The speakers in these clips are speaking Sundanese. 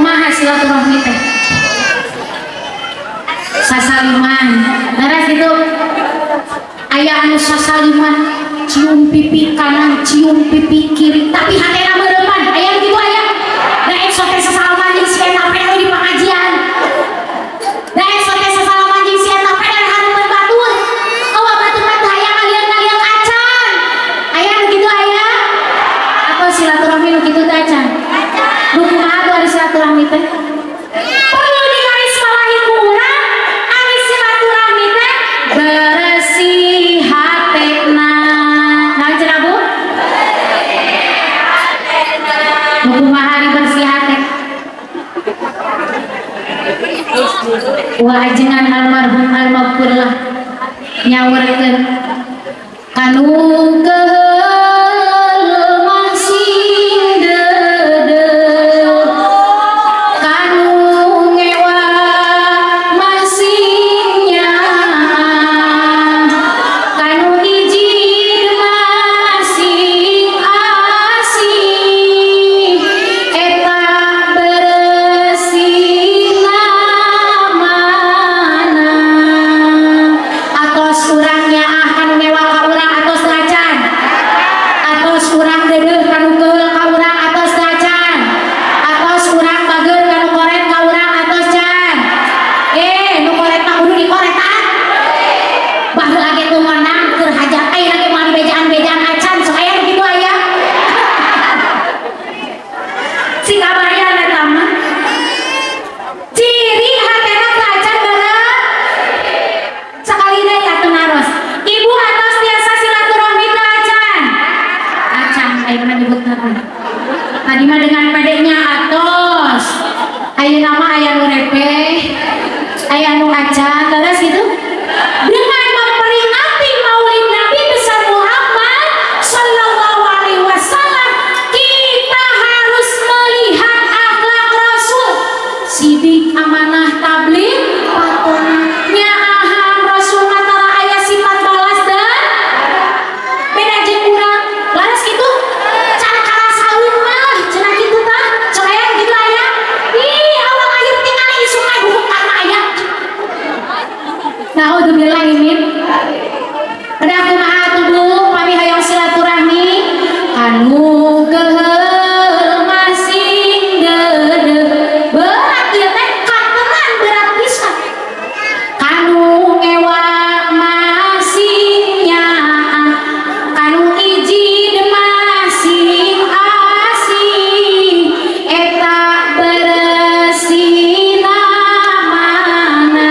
Kumaha silaturahmi teh? Sasaliman. Leres gitu? Aya anu sasaliman, cium pipi kanan, cium pipi kiri, tapi hatena meureuman. Aya nu kitu aya? Da esok teh sasalaman jeung si eta pe di pengajian. Da esok teh sasalaman jeung si eta pe dan hareupeun batur. Eueuh, batur mah teu hayang ngalieur-ngalieur acan. Aya nu kitu aya? Atau silaturahmi nu kitu teh acan? Nu kumaha tuh ari silaturahmi teh? Perlu digarisbawahi ku urang, ari silaturahmi teh beresih hatena. Naon cenah, Bu? Nu kumaha ari bersih hate? Wa ajengan almarhum almaghfurlah nyaurkeun, kanu keheul mah sing deudeuh, kanu ngewa mah sing nyaah, kanu ijid mah sing asih, eta beresih mana. Atos urang nyaah kanu ngewa ka urang, atos teu acan? Atos urang deudeuh kanu keheul ka urang, atos teu acan? Atos urang bager kanu koret ka urang, atos can? Eh, nu koret mah kudu dikoretan. Baheula ge teu meunang keur hajat, ayeuna ge moal bejaan-bejaan acan. Sok aya nu kitu aya? Si kabayan eta mah ciri hatena teu acan beureuh. Sakali deui atuh naros, Ibu, atos tiasa silaturahmi teu acan? Acan ayeuna nyebutna teh. Tadi mah dengan pedenya atos, ayeuna mah aya nu repeh, aya nu acan. Terus gitu, dengan memperingati Maulid Nabi besar Muhammad Sallallahu Alaihi Wasallam, kita harus melihat akhlak Rasul: sidik, amanah, tabligh, fatonah, nyaahan. Rasul mah tara aya sifat balas dan beda jeung urang. Laras gitu? Can karasaeun mah cenah kitu tah. Sok aya gitu aya? Ih, awal akhir tingali isuk mah hukum karma aya. Naudzubillah min. Ada kumaha atuh, Bu, pami hayang silaturahmi? Kanu keheul mah sing deudeuh. Berat ieu teh, katenan berat pisan. Kanu ngewa mah sing nyaah, kanu ijid mah sing asih, eta beresih mana.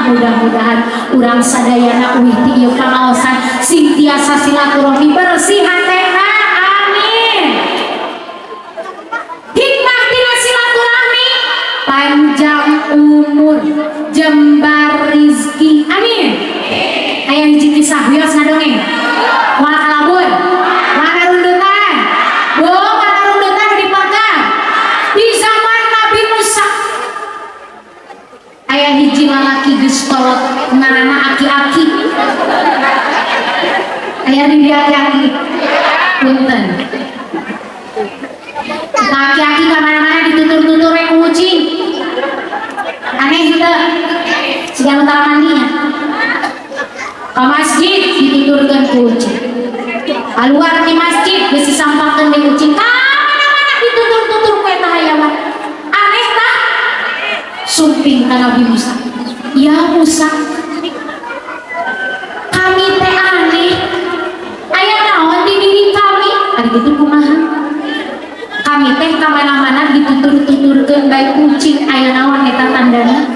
Mudah-mudahan urang sadayana uih ti ieu pangaosan sing tiasa silaturahmi, bersih hatena, amin. Hikmah tina silaturahmi: panjang umur, jembar rizki, amin. Aya hiji kisah, wios ngadongeng, moal kalabur, moal karundutan, Bu, moal karundutan di pangkal. Di zaman Nabi Musa aya hiji lalaki geus kolot, ngaranna Aki-aki. Aya di dia aki-aki? Punten. Aki-aki ka mana-mana ditutur-tutur we ku ucing. Aneh teu? Siga nu tara mandinya. Ka masjid dituturkeun ku ucing, keluar di masjid geus disampangkeun deui ucing, ka mana-mana ditutur-tutur ku eta hayawan. Aneh tah? Sumping ka Nabi Musa, "Ya Musa, kami teh aneh, aya naon di diri kami? Ari kitu kumaha? Kami teh kamana-mana ditutur-tuturkeun bae kucing, aya naon eta tandana?"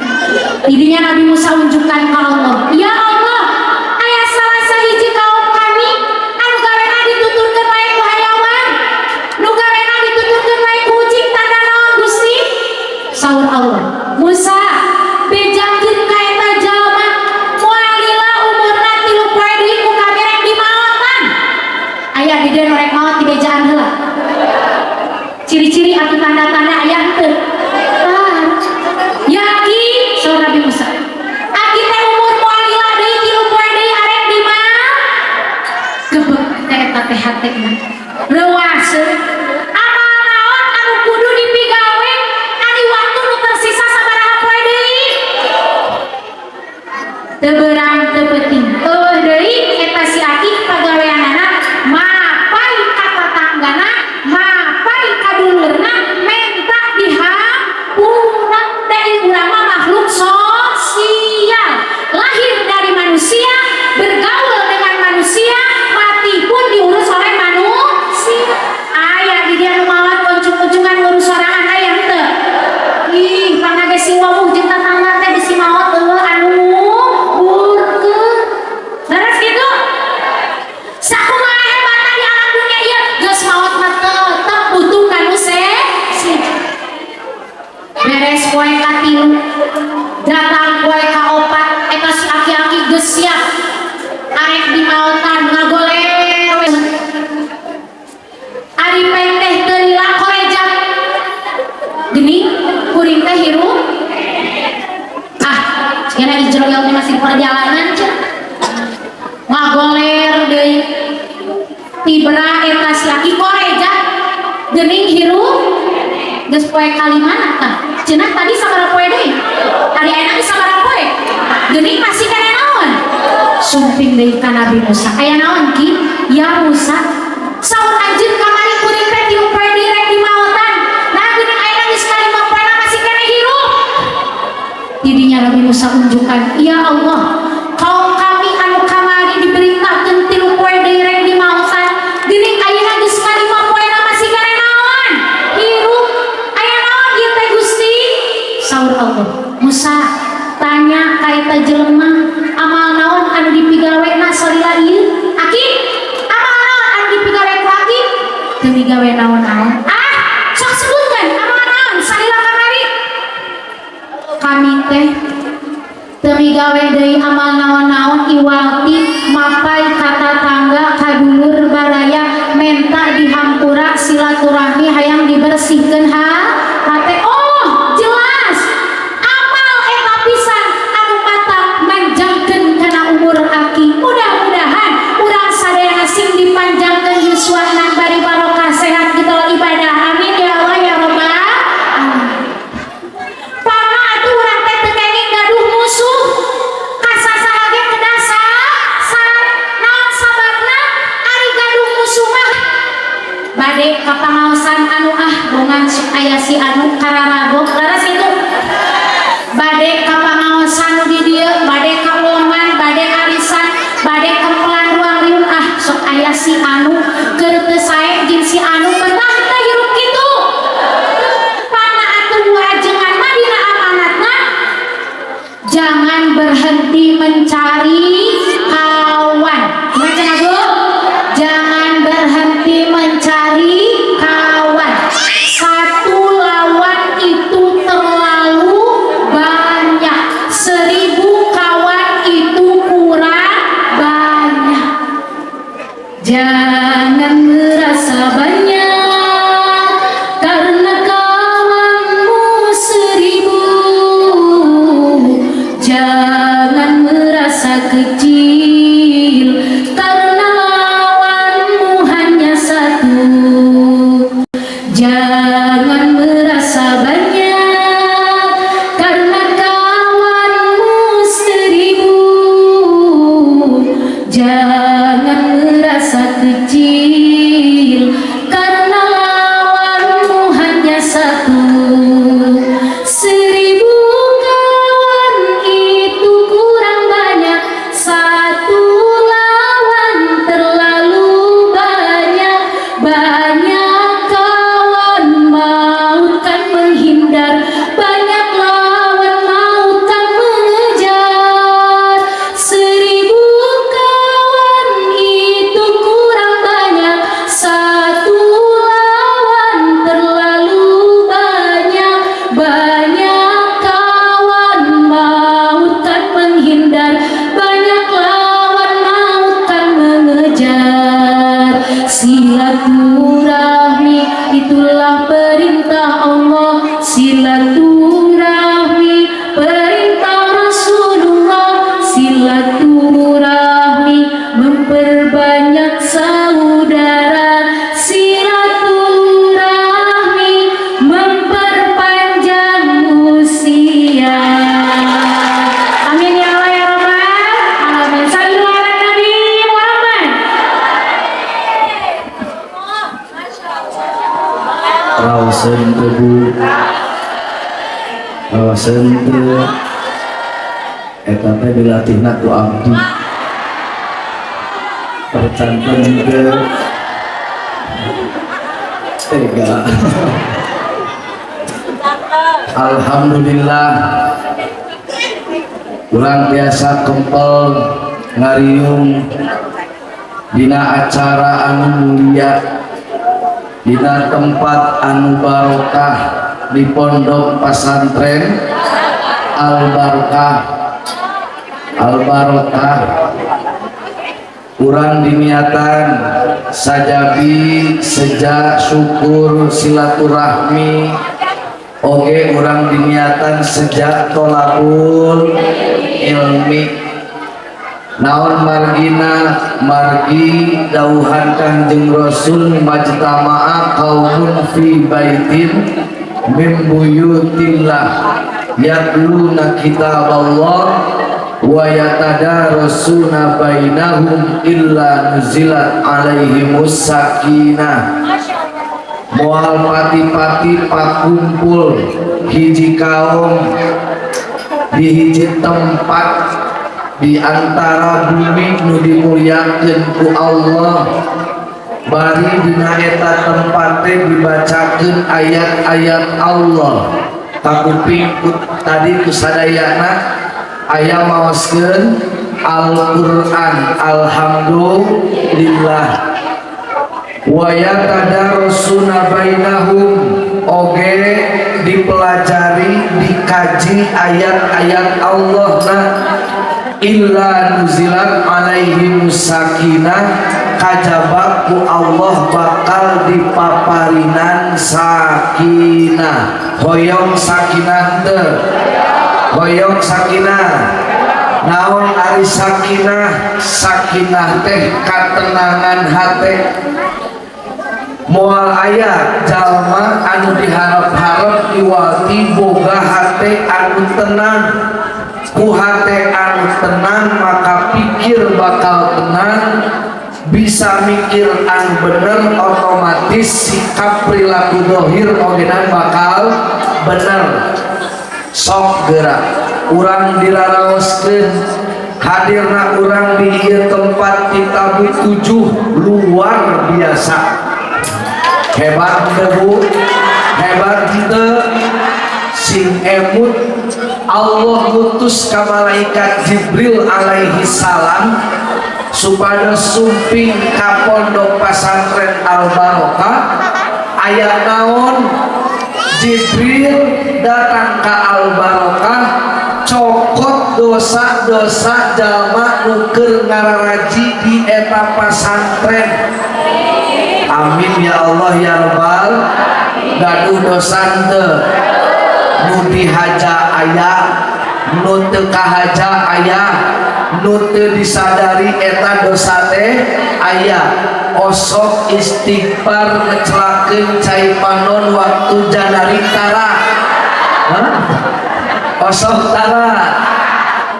Dirinya Nabi Musa unjukkan ke Allah, "Ya Allah, aya salah sahiji kaum kami anu gawena dituturkeun wae ku hayawan, nu gawena dituturkeun wae ku kucing, tanda naon, Gusti?" Saur Allah, "Musa, bejakeun ka eta jalma, moal lila umurna 3 poe deui ku kami rek dimaotan." Aya di dieu nu rek maot di bejaan heula? Ciri-ciri atau tanda-tanda aya henteu? Tah. "Yakin," saur Nabi Musa, "Aki teh umur moal lila deui." Beres poe katilu, datang poe kaopat, eta si aki-aki geus siap arek dimaotan, ngagoler we. Ari pek teh teu lila, korejat geuning kuring teh hirup. Ah, cigana Ijroil teh masih di perjalanan cenah. Ngagoler deui, tibra eta si aki, korejat geuning hirup. Geus poe kalimana tah cenah? Tadi sabaraha poe deui? Hari ayeuna geus sabaraha poe? Geuning masih keneh naon? Sumping deui ka Nabi Musa. Aya naon, Ki? Ya Musa, saur anjeun kamari kuring teh tilu poe deui rek dimaotan. Nah, geuning ayeuna geus kalima poe masih keneh hirup. Didinya Nabi Musa unjukan, "Ya Allah, kaum kami anu kamari diberitakeun tilu poe deui rek dimaotan, geuning ayeuna geus kalima poe masih keneh naon? Hirup. Aya naon ieu teh, Gusti?" Saur Allah, "Musa, tanya ka eta jelema, amal naon anu dipigawena salila ieu?" Aki, amal naon anu dipigawe ku aki? Teu migawe naon-naon. Ah, sok sebutkeun amal naon salila kamari. Kami teh teu migawe deui amal naon-naon iwal ti mapay ka tatangga, ka dulur baraya, menta dihampura, silaturahmi, hayang dibersihkeun ha hate. Oh, jelas amal eta pisan anu matak manjangkeun kana umur aki. Mudah-mudahan urang sadayana sing dipanjangkeun yuswana, bari barokah, sehat gitu, ibadah. Amin ya Allah ya Rabbal alamin. Pama atuh urang teh teu kenging gaduh musuh, ka sasaha ge kedah sa naon sababna? Ari gaduh musuh mah bade ka pangaosan anu, ah, bongan sok aya si anu kararagok. Leres itu? Bade ka pangaosan nu di dieu, bade ka uleman, bade arisan, bade kempelan ruang riung, ah, sok aya si anu, keur teu sae jeung si anu. Betah teh hirup kitu? Pana atuh ajengan mah dina amanatna, jangan berhenti mencari kawan. Gimana cenah, Bu? Jangan berhenti mencari kawan. Satu lawan itu terlalu banyak, 1000 kawan itu kurang banyak. Jangan merasa banyak karena kawanmu 1000. Jangan merasa kecil karena lawanmu hanya satu. Jangan merasa banyak karena kawanmu 1000. Jangan merasa kecil karena lawanmu hanya satu. 1000 kawan itu kurang banyak, satu lawan terlalu banyak. Banyak kawan maut kan menghindar, banyak lawan maut kan mengejar. 1000 kawan itu kurang banyak, satu lawan terlalu banyak. Banyak kawan maut kan menghindar, banyak lawan maut kan mengejar. Silaturahmi itulah perintah Allah, silaturahmi perintah Rasulullah, silaturahmi memperbanyak saudara, silaturahmi memperpanjang usia. Amin ya Allah ya Rabbal alamin. Sallu ala Nabi Muhammad. Raoseun teu, Bu? Raoseun teu? Eta teh dilatihna ku abdi. Percanten teu? Tega. Alhamdulillah, urang biasa kempel ngariung dina acara anu mulia, dina tempat anu barokah. Di Pondok Pasantren Al Barokah, Al Barokah. Urang diniatan sajabi seja syukur silaturahmi, oge urang diniatan sejak tolabul ilmi. Naon margina? Margi dauhan Kanjeng Rasul, "Majtama'a qaumun fi baitin min buyutillah yatluna kitaballah wa yatadarasuna bainahum illa nuzilat alaihimus sakinah." Moal pati-pati pakumpul hiji kaum di hiji tempat di antara bumi nu dimuliakeun ku Allah, bari dina eta tempat teh dibacakeun ayat-ayat Allah, kakuping tadi ku sadayana aya maoskeun Al-Qur'an, alhamdulillah. Wa yatadarasuna bainahum, oge dipelajari, dikaji ayat-ayat Allah. Nah, illa nuzilat alaihimus sakinah, kajaba ku Allah bakal dipaparinan sakinah. Hoyong sakinah teu? Hoyong sakinah? Naon ari sakinah? Sakinah teh katenangan hate. Moal aya jalma anu diharap-harap iwati boga hate anu tenang. Ku hate anu tenang maka pikir bakal tenang, bisa mikir anu bener, otomatis sikap perilaku dohir ogenan bakal bener. Sok gerak urang diraraoskeun, hadirna urang di ieu tempat Kitabu tujuh luar biasa hebat teu, Bu? Hebat teu? Sing emut, Allah ngutus ka malaikat Jibril alaihi salam supaya sumping ka Pondok Pasantren Al Barokah. Ayat naon? Jibril datang ke Al Barokah, cokot dosa-dosa jalma nu keur ngararaji di eta pasantren. Amin ya Allah ya Rabbal. Gaduh dosa teu? Nu dihaja aya, nu teu kahaja aya, nu teu disadari eta dosa teh aya. Osok istighfar ngecelakeun cai panon waktu janari tara. Hah? Osok tara?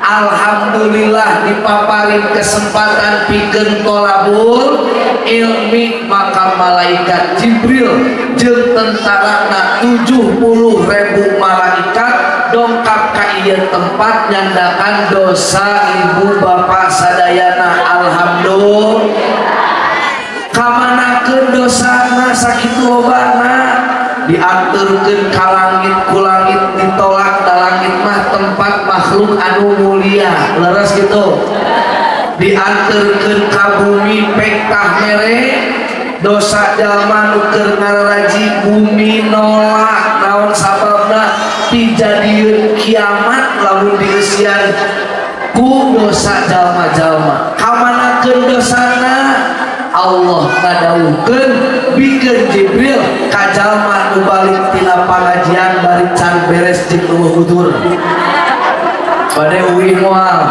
Alhamdulillah dipaparin kesempatan pikeun tolabul ilmi, maka malaikat Jibril jeung tentara 70 ribu malaikat dongkap ka ieu tempat nyandakan dosa ibu bapak sadayana. Alhamdulillah. Kamanakeun dosana sakitu lobana? Dianterkeun ka langit, ku langit ditolak, da langit mah tempat makhluk anu mulia. Leres gitu? Dianterkeun ka bumi, pek tah mere dosa jalma nu keur ngararaji, bumi nolak. Naon sababna? Pijadieun kiamat lamun dieusian ku dosa jalma-jalma. Kamanakeun dosana? Allah ngadawuhkeun, bikeun Jibril ka jalma nu balik tina pangajian bari can beres jeung euweuh udur. Bade uih moal?